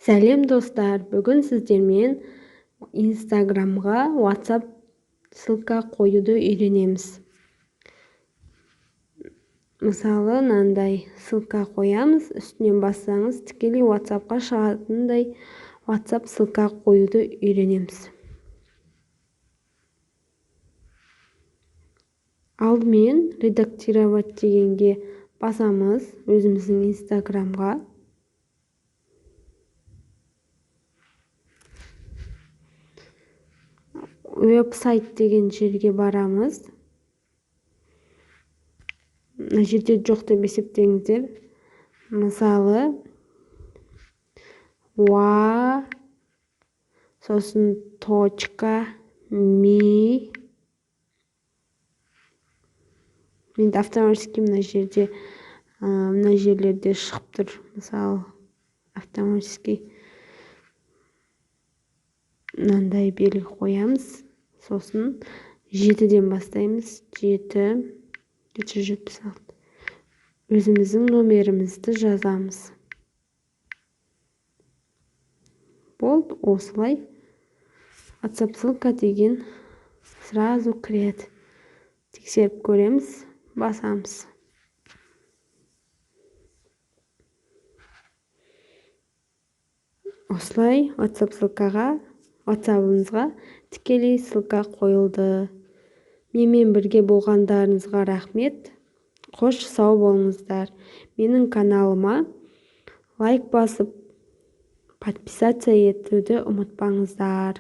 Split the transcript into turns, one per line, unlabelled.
Сәлем, достар! Бүгін сіздермен Инстаграмға WhatsApp ссылка қоюды үйренеміз. Мысалы, мынандай ссылка қоямыз. Үстінен бассаңыз, тікелей WhatsAppқа шығатындай WhatsApp ссылка қоюды үйренеміз. Алдымен «Редактировать» дегенге басамыз өзіміздің Инстаграмға. «Веб-сайт» деген жерге барамыз. Мына жерде жоқ деп есептеңіздер. Мысалы, уа, сосын точка ми. Менде автоматически мына жерде, мына жерлерде шығып тұр. Мысалы, автоматически мынандай белгі қоямыз. Сосын жетіден бастаймыз: 7 776. Өзіміздің номерімізді жазамыз. Болды, осылай WhatsApp ссылка деген сразу кіреді. Тексеріп көреміз, басамыз. Осылай WhatsApp ссылкаға, WhatsApp'ымызға тікелей ссылка қойылды. Менімен бірге болғандарыңызға рахмет. Қош, сау болыңыздар! Менің каналыма лайк басып, подписаться етуді ұмытпаңыздар.